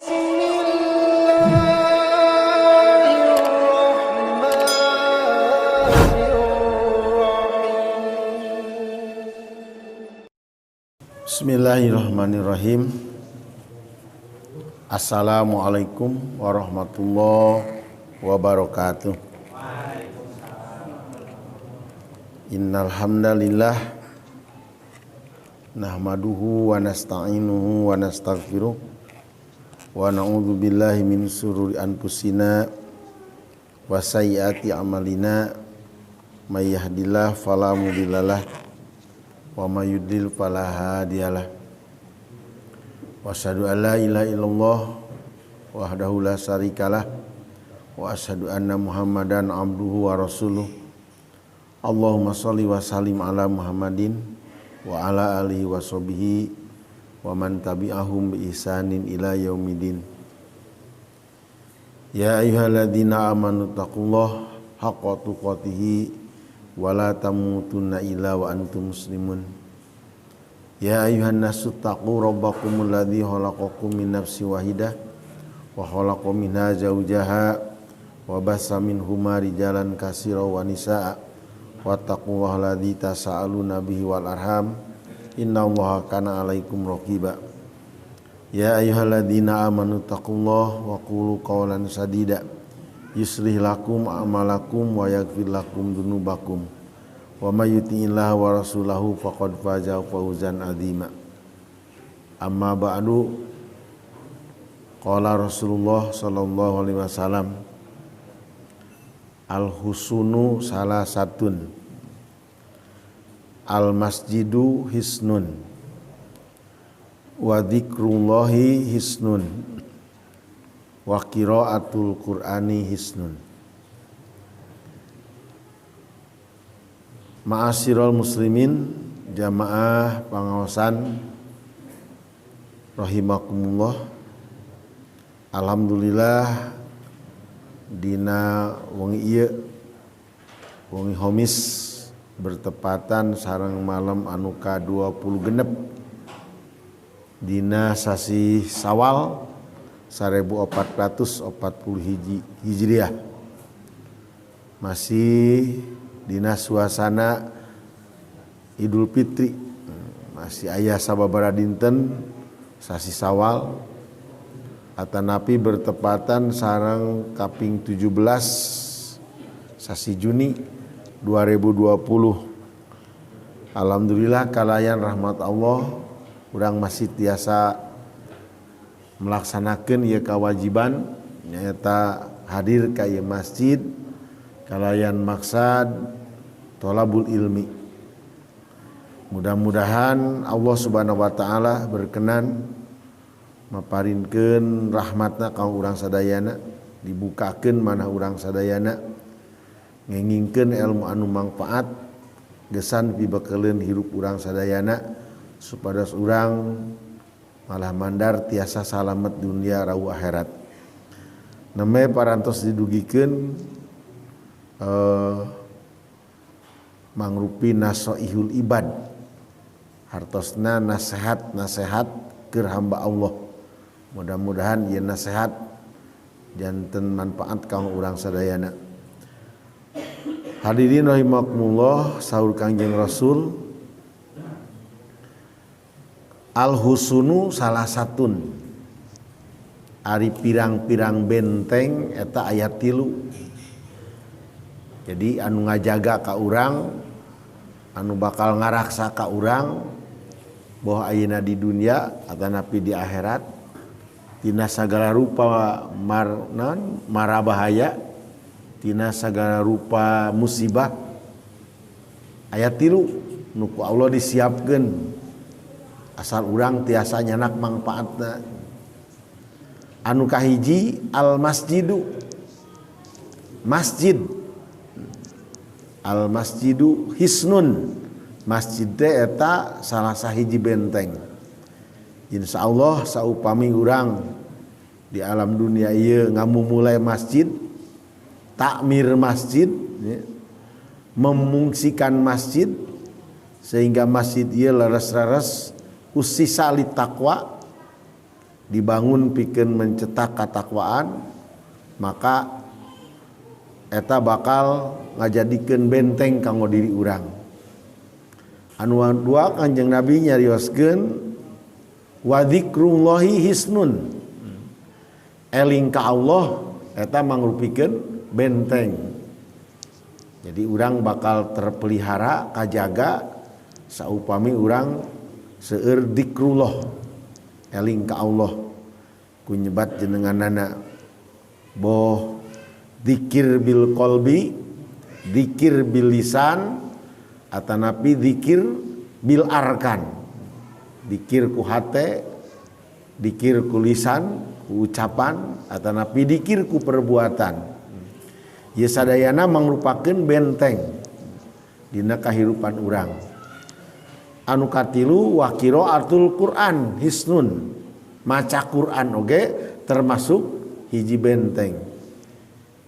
Bismillahirrahmanirrahim. Bismillahirrahmanirrahim. Assalamualaikum warahmatullahi wabarakatuh. Innal hamdalillah nahmaduhu wa nasta'inuhu wa nastaghfiruh wa na'udzu billahi min syururi anfusina wa sayyiati a'malina may yahdihillahu fala mudhillalah wa may yudlil fala hadiyalah. Wa asyhadu an la ilaha illallah wahdahu la syarikalah wa asyhadu anna Muhammadan abduhu wa rasuluh. Allahumma shalli wa sallim ala Muhammadin wa ala alihi wa sahbihi wa man tabi'ahum bi ihsanin ila yaumidin. Ya ayyuhalladzina amanu taqullaha haqqa tuqatih wa la tamutunna illa wa antum muslimun. Ya ayyuhan nasu taqu rabbakumul ladzi khalaqakum min nafsin wahidah wa khalaqa minha zawjaha wa bassa minhuma rijalan katsiran wa nisaa. Wattaqullaha alladzi tasaaluna bihi wal arham innallaha kana alaikum raqiba. Ya ayyuhalladzina amanu taqullaha wa qulu qawlan sadida yuslih lakum a'malakum wa yaghfir lakum dzunubakum wa may yuti'illaha wa rasulahu faqad faza fawzan azima. Amma ba'du, qala Rasulullah sallallahu alaihi wasallam, al husunu salasatun, al masjidu hisnun, wa dzikrullahi hisnun, wa qiraatul qur'ani hisnun. Ma'asyiral muslimin, jamaah pangaosan rahimakumullah. Alhamdulillah dina wengi ieu, wengi homis bertepatan sareng malam anu ka-20 dina sasih Sawal 1441 Hijriah. Masih dina suasana Idul Fitri, masih aya sababaraha dinten sasih Sawal atanapi bertepatan sareng kaping 17 sasi Juni 2020. Alhamdulillah kalayan rahmat Allah urang masih tiasa melaksanakan ieu kewajiban nyaeta hadir ka ieu masjid kalayan maksad tolabul ilmi. Mudah-mudahan Allah Subhanahu wa taala berkenan maparinkeun rahmatna ka urang sadayana, dibukakeun manah urang sadayana, ngengingkeun ilmu anu mangfaat gesan pibekeleun hirup urang sadayana supados urang malah mandar tiasa salamet dunia rau akhirat. Nembe parantos didugikeun mangrupi nasoihul ibad, hartosna nasehat-nasehat keur hamba Allah. Mudah-mudahan ieu nasehat janten manfaat kanggo urang sadayana. Hadirin rahimakumullah, saur Kangjeng Rasul, al husunu salah satun, ari pirang-pirang benteng eta aya 3. Jadi anu ngajaga ka urang, anu bakal ngaraksa ka urang bahwa ayeuna di dunia atanapi di akhirat tina sagala rupa mara bahaya, tina sagala rupa musibah, aya 3 nu ku Allah disiapkeun asal urang tiasa nyanak mangfaatna. Anu kahiji al masjidu, masjid. Al masjidu hisnun, masjid teh eta salah sahiji benteng. Insyaallah saupami urang di alam dunia ieu ngamumulai masjid, takmir masjid, ya, memungsikan masjid sehingga masjid ieu leres-leres usisa li taqwa, dibangun pikeun mencetak katakwaan, maka eta bakal ngajadikeun benteng kanggo diri urang. Anu dua Kanjeng Nabi nyarioskeun wa dzikrullahi hisnun. Eling ka Allah eta mangrupikeun benteng. Jadi urang bakal terpelihara kajaga saupami urang seueur dzikrullah, eling ka Allah ku nyebat jenenganana, boh dzikir bil qalbi, dzikir bil lisan, atanapi dzikir bil arkan, dzikir ku hate, dzikir ku lisan, ku ucapan, atanapi dzikir ku perbuatan. Ieu sadayana mangrupakeun benteng dina kahirupan urang. Anu katilu wa qiraatul Quran hisnun, maca Quran oge termasuk hiji benteng.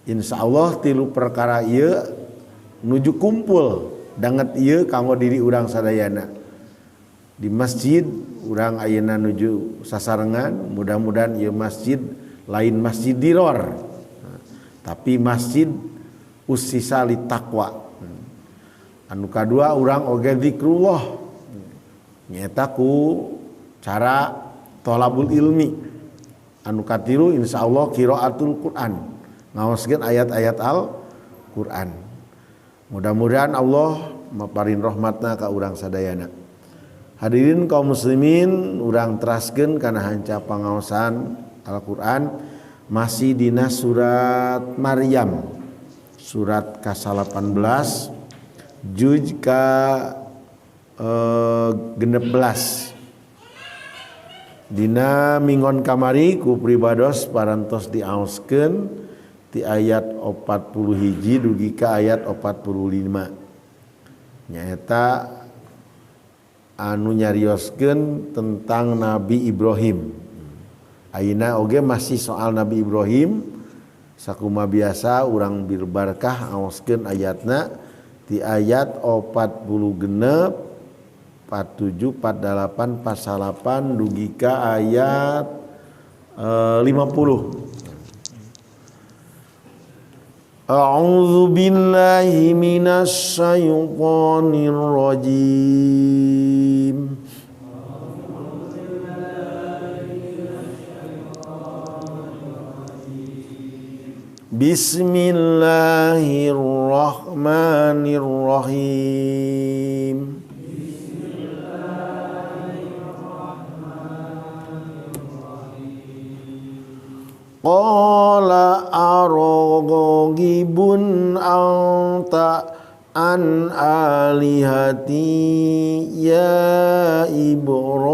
Insyaallah tilu perkara ieu nuju kumpul danget ieu kanggo diri urang sadayana. Di masjid urang ayeuna nuju sasarengan, mudah-mudahan ieu masjid lain masjid diror, tapi masjid ussisa litaqwa. Anu kadua urang oge zikrullah, nyaeta ku cara thalabul ilmi. Anu katilu insyaallah qiraatul Quran, ngaoskeun ayat-ayat Al-Quran. Mudah-mudahan Allah maparin rahmatna ka urang sadayana. Hadirin kaum muslimin, urang teraskeun kana hanca pangaosan Al-Quran masih dina surat Maryam, surat ka-18 juz ka 16. Dina minggon kamari ku pribados parantos diaoskeun ti ayat 41 dugi ka ayat 45, nyaeta anu nyarioskeun tentang Nabi Ibrahim. Ayeuna oge masih soal Nabi Ibrahim, sakuma biasa urang birbarkah aoskeun ayatna ti ayat 46, 47, 48, 48 dugi ka ayat 50. A'udzu billahi minasy syaithanir rajim. Bismillahirrahmanirrahim. Qala araghibun anta an alihati ya Ibrahim.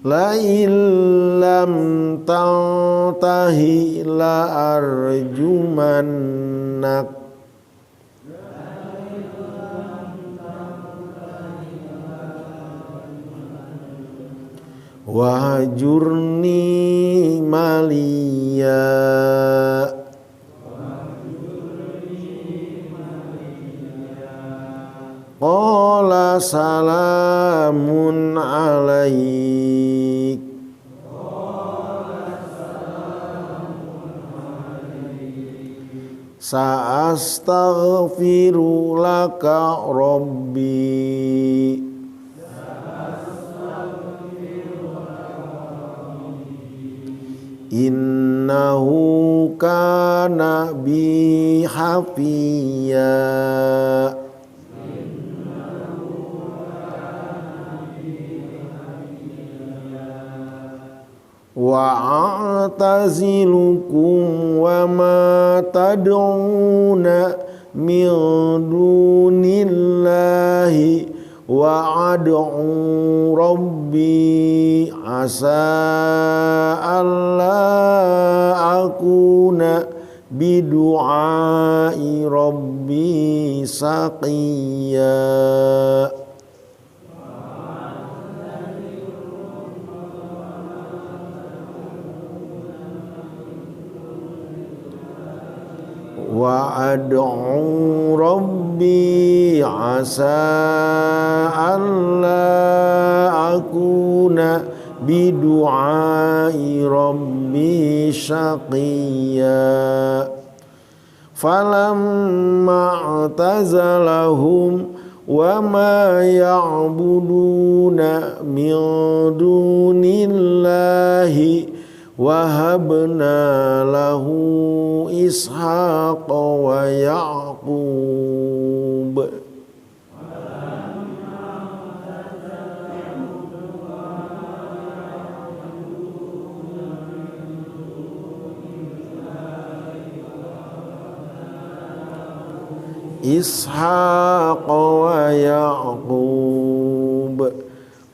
La illam tantahi la arjumannak. Wahjurni maliya. Qala salamun alaik. Sa'astaghfiru laka rabbi. Innahu kana bi hafiya. Wa a'tazilukum wa ma tad'una min dunillahi wa ad'u rabbi asa alla akuna bidu'ai rabbi saqiya. Wa ad'u rabbi asa alla akuna bidu'ai rabbi syaqiyya. Falamma i'tazalahum wa ma ya'buduna min dunillahi wahabna lahu Ishaqa wa Ya'qub. Ishaq wa Ya'qub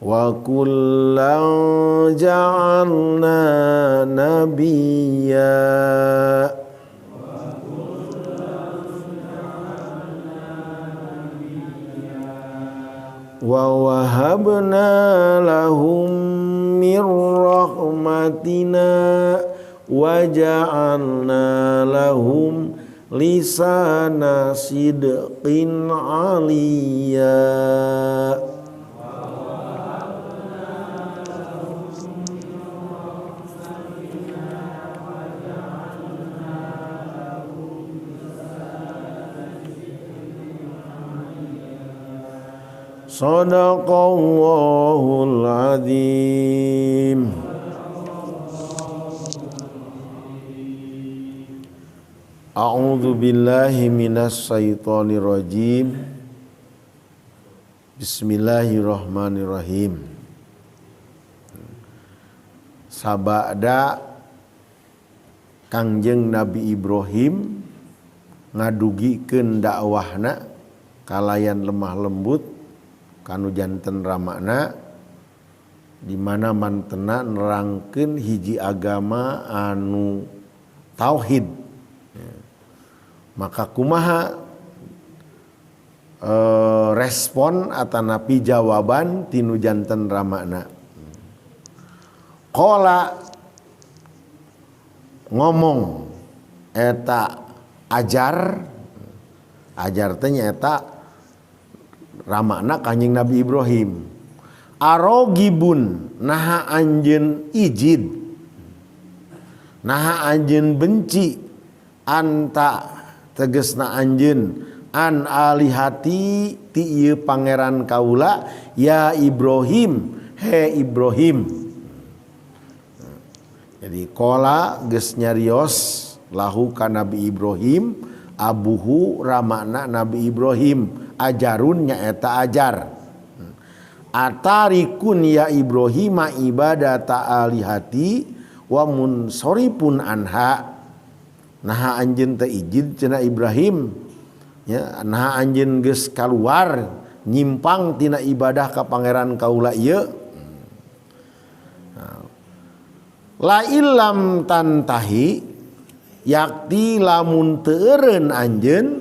wa kullan ja'alna nabiyya. Wa wahabna lahum min rahmatina wa ja'alna lahum lisana sidqin aliyya. Sadaqallahul azim. A'udzu billahi minas syaithanir rajim. Bismillahirrahmanirrahim. Sabada Kangjeng Nabi Ibrahim ngadugikeun dakwahna kalayan lemah lembut kanu janten ramakna, di mana mantena nerangkeun hiji agama anu tauhid. Maka kumaha respon atanapi jawaban tinu janten ramakna. Qala ngomong eta ajar, ajar teh nyaeta ramakna Kanjeng Nabi Ibrahim. Arogibun naha anjeun ijid, naha anjeun benci, anta tegesna anjeun an alihati ti ieu pangeran kaula ya Ibrahim, he Ibrahim. Jadi qala geus nyarios lahu ka Nabi Ibrahim abuhu ramakna Nabi Ibrahim ajarun nyaeta ajar. Atarikun ya Ibrahim ibadata alihati wa munsoripun anha. Naha anjeun teu ijid cenah Ibrahim, ya, naha anjeun geus kaluar nyimpang tina ibadah ka pangeran kaula ieu. La illam tantahi yakti lamun teu eureun anjeun,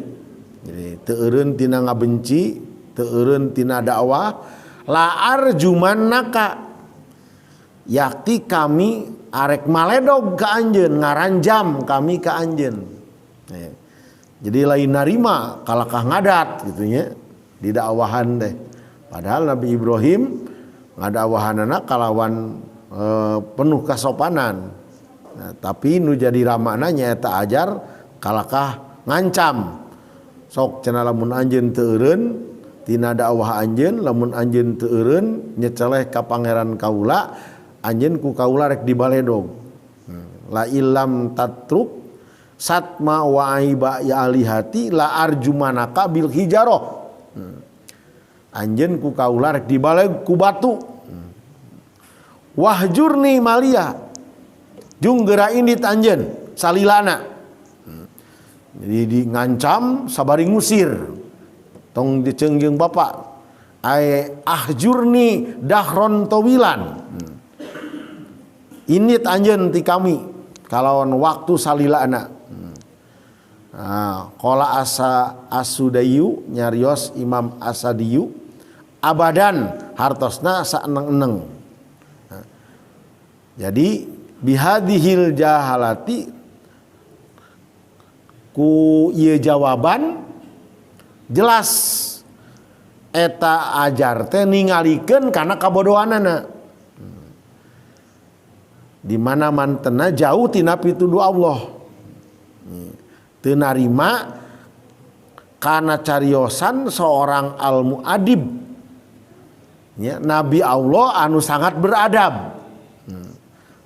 jadi teu eureun tina ngabenci, teu eureun tina dakwah, la arjumannaka yakti kami arek maledog ka anjeun, ngaranjam kami ka anjeun. Jadi lain narima kalakah ngadat gitu nya di dakwahan teh. Padahal Nabi Ibrahim ngadakwahanana kalawan penuh kasopanan. Nah, tapi nu jadi ramakna nyaeta ajar kalakah ngancam. Sok cenah lamun anjeun teu eureun tina dakwah anjeun, lamun anjeun teu eureun nyeceleh ka pangeran kaula, anjeun ku kaula rek dibaledog. La illam tatruk satma wa aiba ya alihati la arjumanaka bil hijarah. Anjeun ku kaula rek dibaleg ku batu. Wahjurni malia jung geura indit anjeun salilana. Jadi di ngancam sabari ngusir tong dicengjeng bapak ae ahjurni dahron towilan. Indit anjeun ti kami kalawan waktu salilana. Nah, qala asa asudayu nyarios Imam Asadiyu abadan hartosna saeneng-eneng. Nah, jadi bihadihil jahalati Ku ieu jawaban jelas eta ajar teh ningalikeun kana kabodohanana. Di mana mantena jauh tina pituduh Allah. Teu narima kana cariosan seorang al-muadib. Ya, Nabi Allah anu sangat beradab.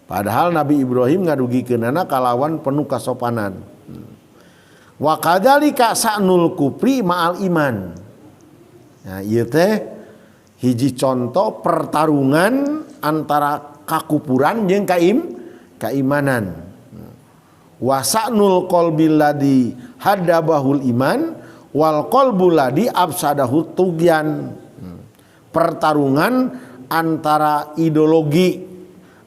Padahal Nabi Ibrahim ngadugikeunana kalawan penuh kasopanan. Wa kadzalika sa'nul kufri ma'al iman. Nah, ieu teh hiji contoh pertarungan antara kakupuran jeung kaimanan. Wa sa'nul qalbil ladzi hadabahul iman wal qalbul ladzi afsadahu tughyan. Pertarungan antara ideologi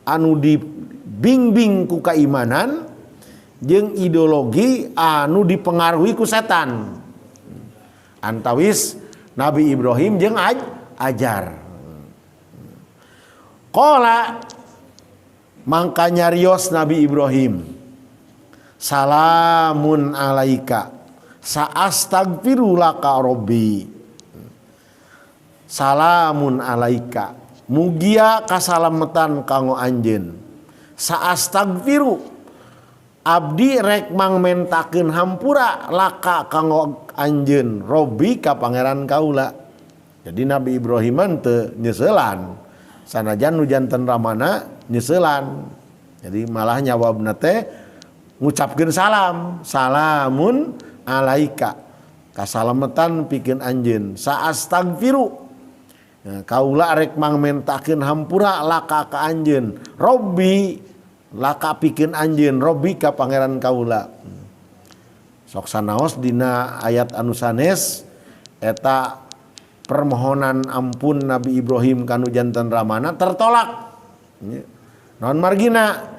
anu dibimbing ku kaimanan jeung ideologi anu dipengaruhi ku setan. Antawis Nabi Ibrahim jeung ajar. Qala mangka nyarios Nabi Ibrahim, salamun alaika sa'astaghfiru laka rabbi. Salamun alaika, mugia kasalametan kanggo anjeun. Sa'astaghfiru, abdi rek mangmentakeun hampura laka kanggo anjeun, robbi ka pangeran kaula. Jadi Nabi Ibrahim teu nyeuselan, sanajan nu janten ramana nyeuselan. Jadi malah nyawabna teh ngucapkeun salam, salamun alaika, kasalametan pikeun anjeun. Sa'astaghfiru, nah, kaula rek mangmentakeun hampura laka ka anjeun, robbi laka pikeun anjeun, robbi ka pangeran kaula. Sok sanaos dina ayat anu sanes eta permohonan ampun Nabi Ibrahim kanu janten ramana tertolak. Naon margina?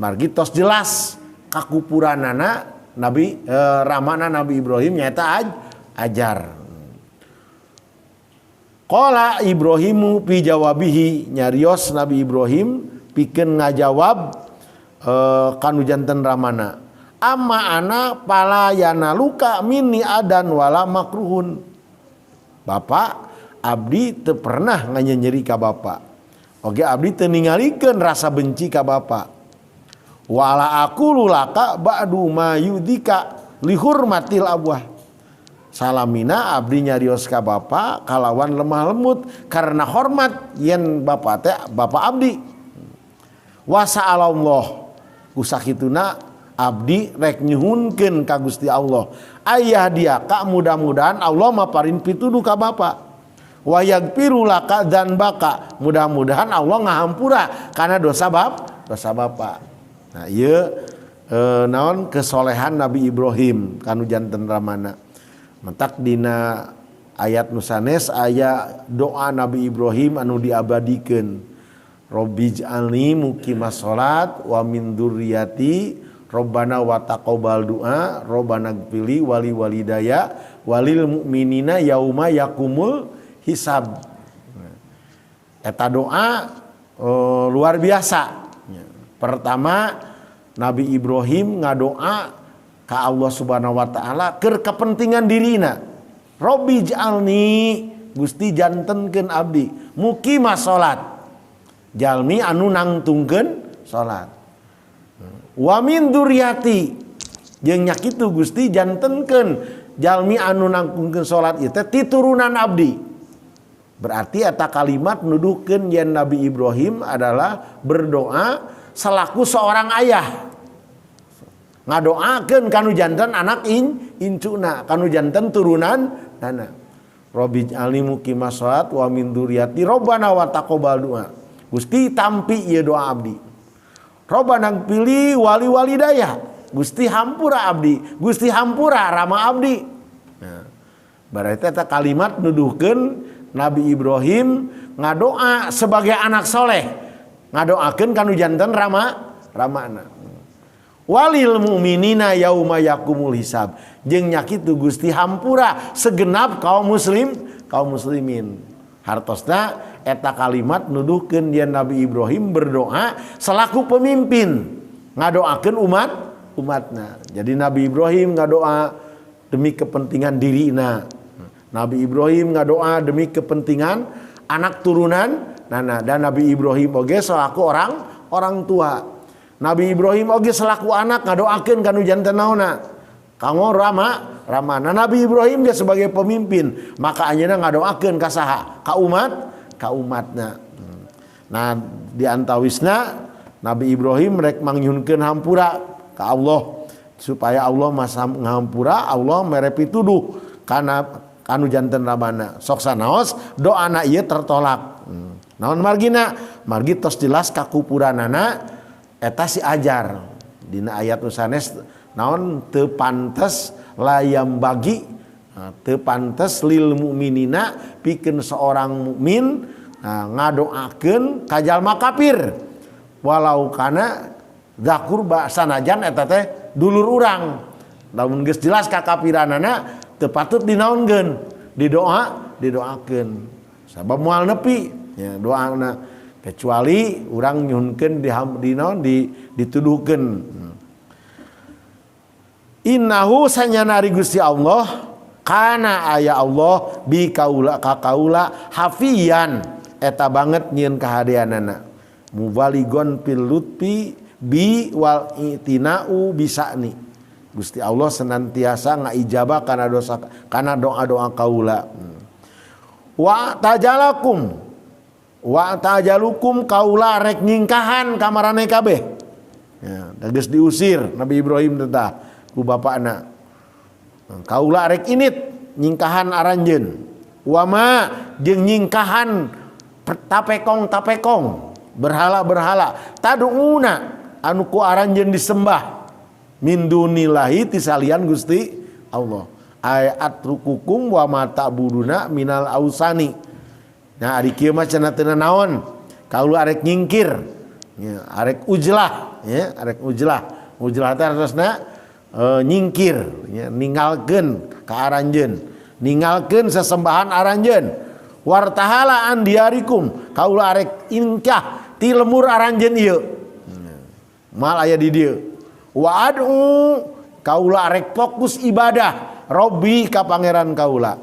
Margi tos jelas kakupuranana Nabi ramana Nabi Ibrahim nyaeta ajar. Qala Ibrahimu fi jawabihi, nyarios Nabi Ibrahim pikeun ngajawab kanu janten ramana. Amma ana fala yanaluka minni adan wala makruhun. Bapak, abdi teu pernah nganyenyeri ka bapak. Oke, abdi teu ningalikeun rasa benci ka bapak. Wala aqulu laka ba'du ma yudika lihurmatil abwah. Salamina abdi nyarios ka bapak kalawan lemah lembut karena hormat yen bapak teh bapak abdi. Wa sa'alallah, kusakituna abdi rek nyuhunkeun ka Gusti Allah. Ayah dia ka mudah-mudahan Allah maparin pituduh ka bapak. Wa yaghfiru laka dzanbaka, mudah-mudahan Allah ngahampura karena dosa dosa bapak. Nah, ieu naon kesolehan Nabi Ibrahim kanu janten ramana. Mentak dina ayat nusanes aya doa Nabi Ibrahim anu diabadikeun. Robbij'alni muqimas shalat wa min dzurriyyati Rabbana wa taqabbal du'a Rabbana gfirli wali walidaya walil mu'minina yauma yakumul hisab. Eta doa luar biasa. Pertama Nabi Ibrahim ngadoa ka Allah Subhanahu wa taala keur kepentingan dirina. Robbi ja'alni, Gusti jantenkeun abdi muqimas salat, jalmi anu nangtungkeun salat. Wa min dzurriyyati, jeung nya kitu Gusti jantenkeun jalmi anu nangtungkeun salat ieu teh titurunan abdi. Berarti eta kalimat nuduhkeun yen Nabi Ibrahim adalah berdoa selaku seorang ayah. Ngadoakeun kanu janten anak incuna, kanu janten turunan nana. Robbi ja'alni muqimas shalat wa min dzurriyyati Rabbana wa taqabbal du'a. Gusti tampi ieu doa abdi. Robbana pilih wali walidaya. Gusti hampura abdi, Gusti hampura rama abdi. Nah, berarti eta kalimat nuduhkeun Nabi Ibrahim ngadoa sebagai anak soleh, ngadoakeun kanu janten ramana. Walil mu'minina yauma yakumul hisab. Jeung nya kitu Gusti hampura segenap kaum muslim, kaum muslimin. Hartosna eta kalimat nuduhkeun yen Nabi Ibrahim berdoa selaku pemimpin, ngadoakeun Umatna. Jadi Nabi Ibrahim ngadoa demi kepentingan dirina. Nabi Ibrahim ngadoa demi kepentingan anak turunan nana. Dan Nabi Ibrahim oge selaku orang tua. Nabi Ibrahim oge selaku anak ngadoakeun kanu janten naonna? Kanggo ramana. Nabi Ibrahim dia sebagai pemimpin, maka anjeunna ngadoakeun ka saha? Ka umat, ka umatna. Nah, di antawisna Nabi Ibrahim rek mangyunkeun hampura ka Allah supaya Allah masa ngahampura, Allah mere pituduh kana kanu janten ramana. Sok sanaos doana ieu tertolak. Naon margina? Margi tos jelas kakupuranana eta si ajar. Dina ayat nu sanes naon teu pantes layam bagi, teu pantes lil mukminina pikeun seorang mukmin ngadoakeun ka jalma kafir walau kana dzakurba sanajan eta teh dulur urang. Lamun geus jelas kakafiranana teu patut dinaonkeun, didoakeun. Sabab moal nepi ya doana kecuali urang nyuhunkeun di naon dituduhkeun. Innahu sanyana ari Gusti Allah kana aya Allah bi kaula ka kaula hafiyan eta banget nyieun kahadeanana mubaligon fil lutfi bi wal itinau bisani. Gusti Allah senantiasa ngaijabah kana dosa kana doa-doa kaula. Wa tajalakum wa tajalukum kaula rek nyingkahan kamarane kabeh. Ya, geus diusir Nabi Ibrahim teh ku bapakna. Kaula rek init nyingkahan aranjeun. Wama jeung nyingkahan tapekong-tapekong berhala-berhala tad'una anu ku aranjeun disembah min dunillahi tisalian Gusti Allah. Ay atrukukum wa ma ta'buduna minal ausani. Nah ari kieu mah cenah teu naon? Kaula arek nyingkir. Ya, arek ujlah, ya, arek ujlah. Ujlah teh hartosna nyingkir, ya, ninggalkeun ka aranjeun. Ninggalkeun sesembahan aranjeun. Wartahala an diarikum, kaula arek ingkah ti lemur aranjeun ieu. Mal aya di dieu. Wa ad'u kaula arek fokus ibadah Robbi ka pangeran kaula.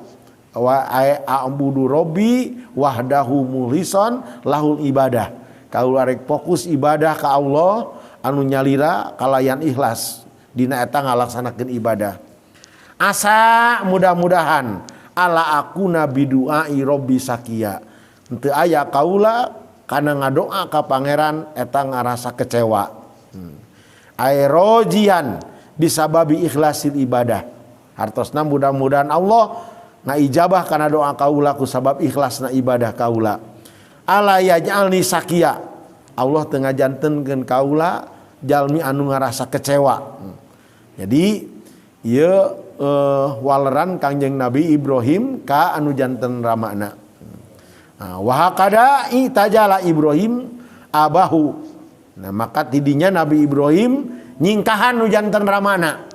Wa a'budu Robbi wahdahu muhlison lahul ibadah. Kaula arek fokus ibadah ka Allah anu nyalira kalayan ikhlas dina eta ngalaksanakeun ibadah. Asa mudah-mudahan ala akuna bidu'ai Robbi sakia. Henteu aya kaula kana ngadoa ka pangeran eta ngarasa kecewa. Aerojian bisababi ikhlasil ibadah. Hartosna mudah-mudahan Allah ngaijabah kana doa kaula ku sabab ikhlasna ibadah kaula. Ala yaj'alni sakia. Allah teu ngajantenkeun kaula jalmi anu ngarasa kecewa. Jadi ieu waleran Kangjeng Nabi Ibrahim ka anu janten ramana. Nah, wa hakada itajala Ibrahim abahu. Nah, maka tidinya Nabi Ibrahim nyingkahan nu janten ramana.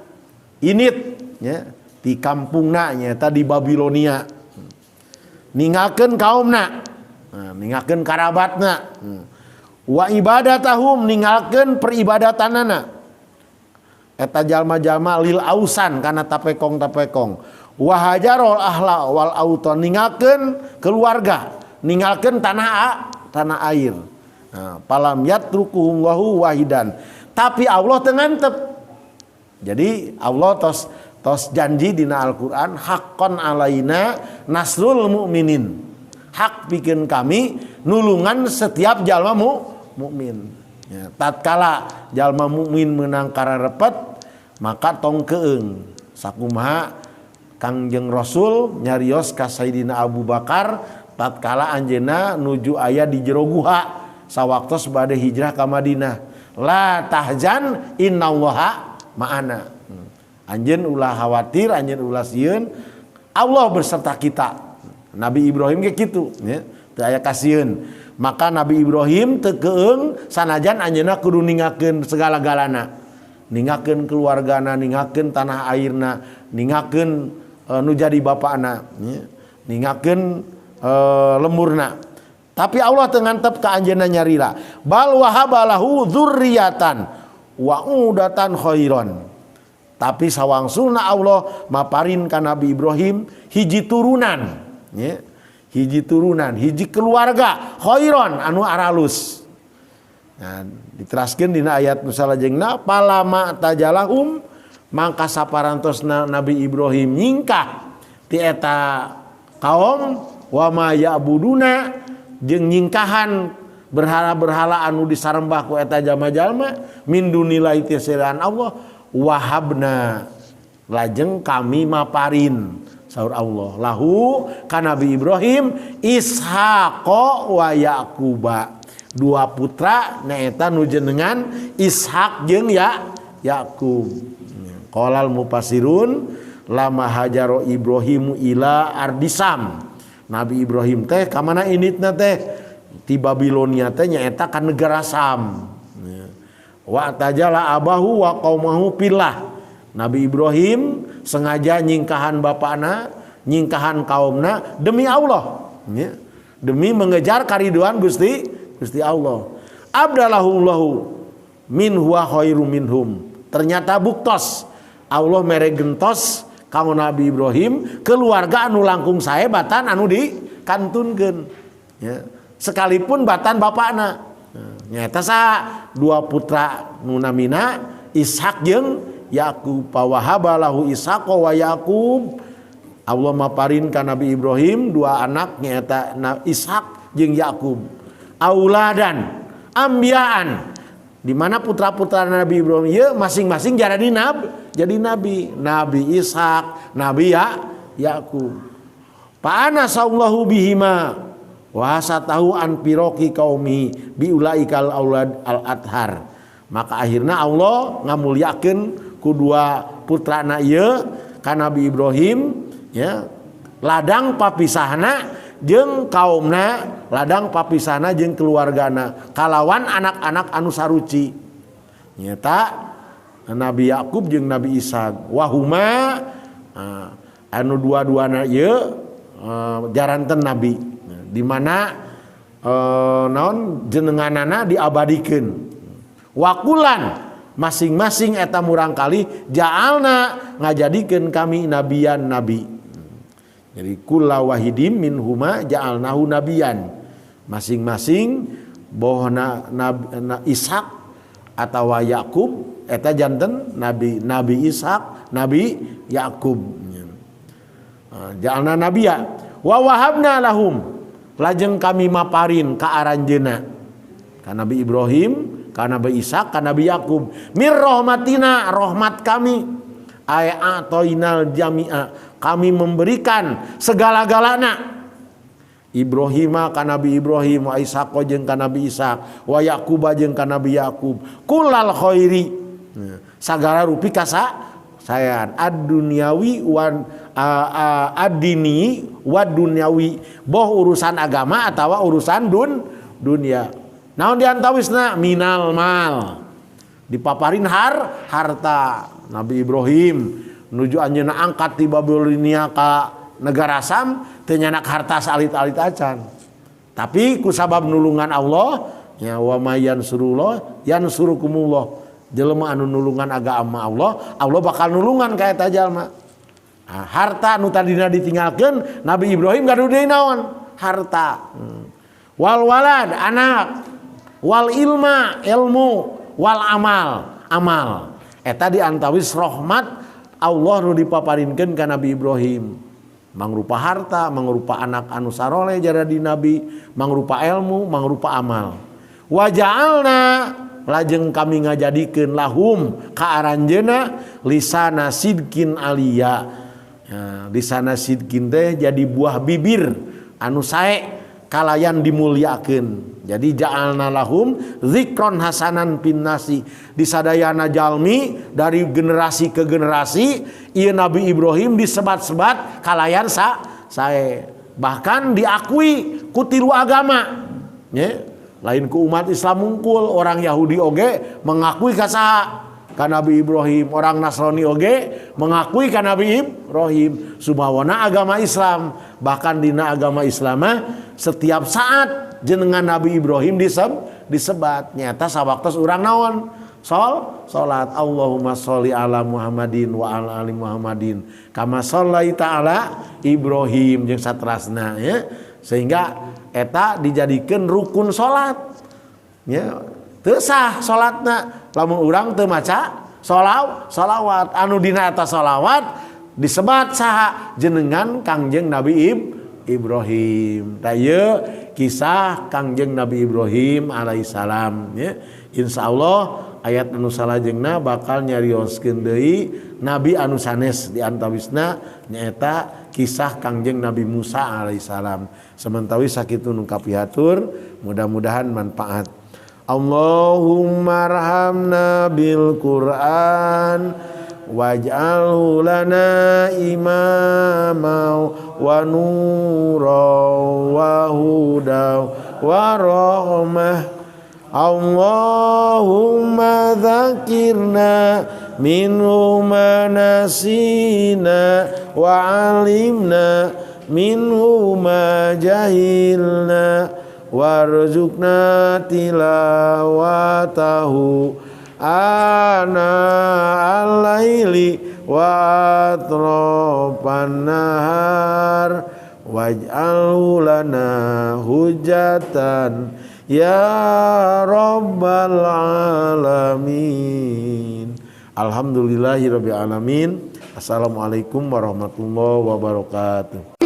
Init ya di kampungna nyaeta di Babilonia. Ninggalkeun kaumna. Nah, ninggalkeun karabatna. Wa ibadatahum ninggalkeun peribadatanana. Eta jalma-jalma lil ausan kana tapekong-tapekong. Wa hajarul ahla wal auton ninggalkeun keluarga, ninggalkeun tanah air. Nah, palam yatrukuhum wahu wahidan. Tapi Allah teu ngantep. Jadi Allah tos janji dina Al-Qur'an haqqan alaina nasrul mu'minin. Hak bikin kami nulungan setiap jalma mukmin. Ya, tatkala jalma mukmin menang kararepet maka tong keung. Sakumaha Kangjeng Rasul nyarios ka Sayyidina Abu Bakar tatkala anjeunna nuju aya di jero guha sawaktos bade hijrah ka Madinah. La tahzan innallaha ma'ana. Anjeun ulah khawatir, anjeun ulah sieun, Allah berserta kita. Nabi Ibrahim ge kitu nya, teu aya kasieun. Maka Nabi Ibrahim teu keung sanajan anjeunna kudu ninggalkeun segala-galana. Ninggalkeun keluargana, ninggalkeun tanah airna, ninggalkeun nu jadi bapakna, nya, ninggalkeun lemurna. Tapi Allah teu ngantep ka anjeunna nyarira. Bal wahabalahu dzurriatan. wa udatan khairan. Tapi sawangsulna Allah maparin ka Nabi Ibrahim hiji turunan, ya. Hiji turunan, hiji keluarga khairon anu aralus. Nah, diteraskeun dina ayat nu salajengna palama tajalahum mangka saparantosna Nabi Ibrahim nyingkah ti eta kaum wa ma ya'buduna jeung nyingkahan berhala-berhala anu disarembah ku eta jalma-jalma min dunillahi ti selain Allah wahabna lajeng kami maparin saur Allah lahu ka Nabi Ibrahim Ishaqa wa Yaquba dua putra nyaeta nu jenengan Ishak jeung Yakub. Qalal mufassirun lama hajaro Ibrahimu ila ardisam. Nabi Ibrahim teh ka mana inditna teh ti Babilonia teh nyaeta ka negara Sam. Wa tajala abahu wa qaumahu pillah. Nabi Ibrahim sengaja nyingkahan bapakna, nyingkahan kaumna demi Allah, ya. Demi mengejar kariduan Gusti Gusti Allah. Abdalahullahu min huwa khairum minhum. Ternyata buktos Allah mere gentos kanggo Nabi Ibrahim keluarga anu langkung sae batan anu dikantunkeun, ya. Sekalipun batan bapakna. Nah, nyaeta saha dua putra nu namina Ishak jeung Yakub. Wahaba lahu Ishaq wa Yakub. Allah maparin ka Nabi Ibrahim dua anak nyaeta Ishak jeung Yakub. Auladan ambiaan, di mana putra-putra Nabi Ibrahim ieu masing-masing jadi nabi, jadi nabi, Nabi Ishak, Nabi Yakub. Fa ana sallahu bihima wa hasatahu an firoqi qaumi bi ulaikal aulad al athar. Maka akhirna Allah ngamuliakeun ku dua putrana ieu ka Nabi Ibrahim, ya, ladang papisahna jeung kaumna, ladang papisahna jeung keluargana kalawan anak-anak anu saruci nyata Nabi Yakub jeung Nabi Ishak. Wahuma anu dua-duana ieu jaranten nabi, di mana naon jenenganana diabadikeun. Wakulan masing-masing eta murangkali ja'alna ngajadikeun kami nabiyan nabi. Jadi kulla wahidim minhuma ja'alnahu nabiyan. Masing-masing bohna Ishak atawa Yakub eta janten nabi, Nabi Ishak, Nabi Yakub. Ja'alna nabiya wa wahabna lahum lajeng kami maparin ka aranjeuna ka Nabi Ibrahim, ka Nabi Ishak, ka Nabi Yakub mir rahmatina rahmat kami ay atoinal jami'a kami memberikan segala-galana Ibrahima ka Nabi Ibrahim wa Ishaq jeung ka Nabi Ishak wa Yaquba jeung ka Nabi Yakub kullal khairi sagala rupi kasa sayan ad-dunyawi wan ad-dini wa dunyawi boh urusan agama atawa urusan dunia. Naon diantawisna minal mal dipaparin harta Nabi Ibrahim nuju anjeunna angkat ti Babilonia ka negara Sam teu nyanak harta salit-alit acan. Tapi ku sabab nulungan Allah ya wa may yansurullah yansurukumullah. Jelema anu nulungan agama Allah, Allah bakal nulungan ka eta jalma. Nah, harta nu tadina ditinggalkeun Nabi Ibrahim gaduh deui naon? Harta. Wal walad anak, wal ilma ilmu, wal amal amal. Eta diantawis rahmat Allah nu dipaparinkeun ka Nabi Ibrahim. Mangrupa harta, mangrupa anak anu saroleh jadi nabi, mangrupa ilmu, mangrupa amal. Wa ja'alna lajeng kami ngajadikeun lahum ka aranjeuna lisana sidkin aliyah. Ya, lisana sidkin teh jadi buah bibir anu sae kalayan dimuliakeun. Jadi ja'alna lahum zikron hasanan pinnasi. Disadayana jalmi dari generasi ke generasi ieu Nabi Ibrahim disebat-sebat kalayan sae. Bahkan diakui ku tilu agama. Ya. Lain ku umat Islam mungkul, orang Yahudi oge mengakui ka saha? Ka Nabi Ibrahim. Orang Nasrani oge mengakui ka Nabi Ibrahim. Sumawana agama Islam, bahkan dina agama Islam mah setiap saat jenengan Nabi Ibrahim disebat. Nyata sawaktos urang naon? Salat Allahumma sholli ala Muhammadin wa ala ali Muhammadin kama shallaita ala Ibrahim jeung satrasna ya, sehingga eta dijadikeun rukun salat ya. Teu sah salatna lamun urang teu maca salawat anu dina eta salawat disebat saha jenengan Kangjeng Nabi Ibrahim. Tah, ieu kisah Kangjeng Nabi Ibrahim alaihissalam ya. Insyaallah ayat anu salajengna bakal nyarioskeun deui nabi anu sanes, di antawisna nyaeta kisah Kangjeng Nabi Musa alaihissalam. Sementawis sakitu nu kapihatur, mudah-mudahan manfaat. Allahumma arhamna bil Quran waj'alhu lana imama wa nura wa huda wa rahmah. Allahumma dzakirna minhu ma nasina wa 'allimna minhu ma jahilna warzuqna tilawatahu ana al-laili wa atrafan nahar waj'alhu lana hujjatan ya rabbal alamin. Alhamdulillahirabbil alamin. Assalamualaikum warahmatullahi wabarakatuh.